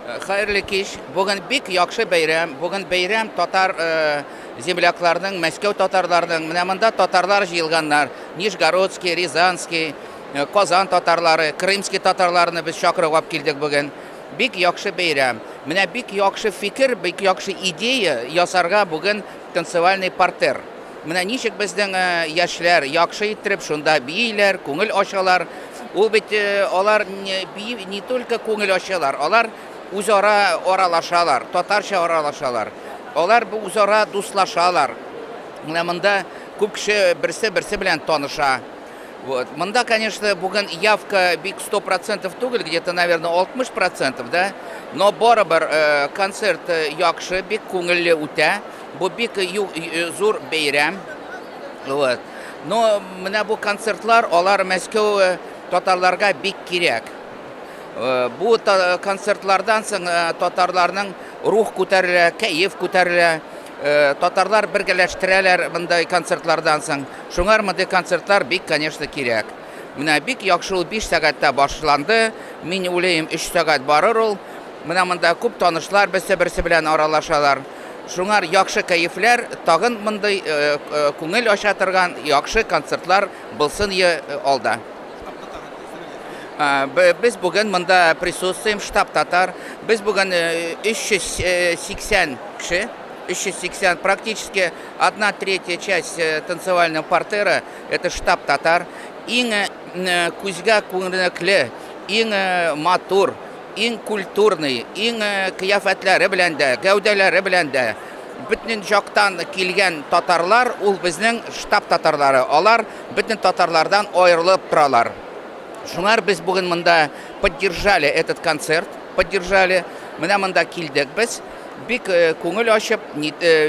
Хәерле кич. Бүген бик яхшы бәйрәм. Бүген бәйрәм татар землякларның, Мәскәү татарларының. Менә монда татарлар җыелганнар. Нижегородский, Рязанский, Казан татарлары, Крымский татарларны без чакырып алып килдек бүген. Бик яхшы бәйрәм. Менә бик яхшы фикер, бик яхшы идея ясарга бүген танцевальный партер. Менә ничек безнең яшьләр яхшы иттереп шунда бииләр, күңел ачалар. Ул бит алар бии не только күңел ачалар, алар үзара аралашалар, татарча аралашалар. Алар бу үзара дуслашалар. Менә монда күп кеше берсе-берсе белән таныша. Вот. Монда, конечно, бүген явка бик 100% түгел, где-то, наверное, 60%, да? Но барыбер концерт яхшы, бик күңелле үтә. Бу бик зур бәйрәм. Вот. Но менә бу концертлар, алар Мәскәү татарларга бик кирәк. Бу концертлардан соң татарларның рух күтәрелә, кәеф күтәрелә. Татарлар бергәләштерәләр мондай концертлардан соң. Шуңар мондый концертлар бик, конечно, кирәк. Менә бик яхшы ул 5 сәгатьтә башланды. Мин уйлыйм, 3 сәгать барыр ул. Менә монда күп танышлар берсе-берсе белән аралашалар. Шуңар яхшы кәефләр, тагын мондый күңел ача торган яхшы концертлар булсын алда. Без бүген монда присутствуем, штаб татар. Без бүген 380 кеше, 380, практически одна третья часть танцевального партера, это штаб татар. Иң күзгә күренекле, иң матур, иң культурный, иң кыяфәтләре белән дә, гәүдәләре белән дә, бөтен жактан килгән татарлар, ул безнең штаб татарлары. Алар бөтен татарлардан аерылып торалар. Шуңар без бүген монда поддержали этот концерт, поддержали. Менә монда килдек без. Бик күңел ачып,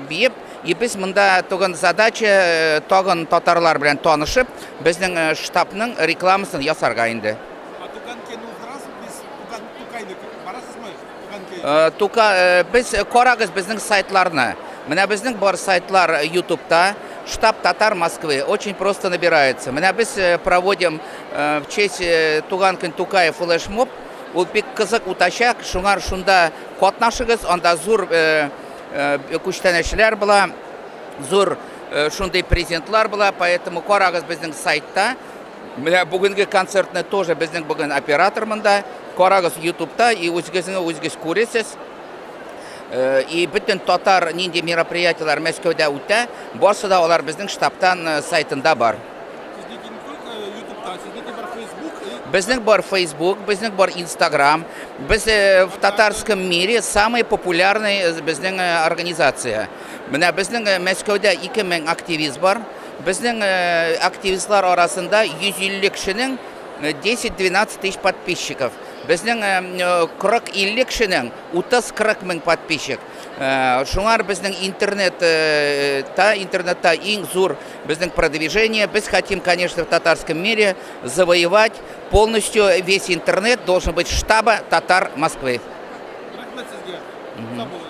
биеп, и без монда туган задача тагын татарлар белән танышып, безнең штабның рекламасын ясарга инде. А Туган көнне уздырасыз без Туган Тукайны барасызмы? Туган көн. Тука, без карагыз безнең сайтларны. Менә безнең бар сайтлар YouTube'та, Штаб татар Москвы очень просто набирается. Менә без проводим в честь Туган көн Тукая флешмоб. Ул бик кызык үтәчәк. Шуңар шунда катнашыгыз. Анда зур күчтәнәчләр була, зур шундый презентлар була. Поэтому карагыз безнең сайтта. Менә бүгенге концертны тоже безнең бүген оператор монда. Карагыз YouTube'та и үзегезне үзегез күресез. И бөтен татар нинди мероприятиеләр Мәскәүдә үтә, барсы да алар безнең штабтан сайтында бар. Сезнеке не только YouTube'та, сезнеке бар Facebook и Безнең бар Facebook, безнең бар Instagram. Без в татарском мире самый популярный безнең организация. Менә безнең Мәскәүдә 2000 активист бар. Безнең активистлар арасында 150 кешенең 10-12 тысяч подписчиков. Безнең 40-50 кешенең 30-40 мең подписчик. Шуңар безнең интернетта, интернетта иң зур безнең продвижение. Без хотим, конечно, в татарском мире завоевать полностью весь интернет, должен быть штаба татар Москвы. Рәхмәт сезгә. Сау булыгыз.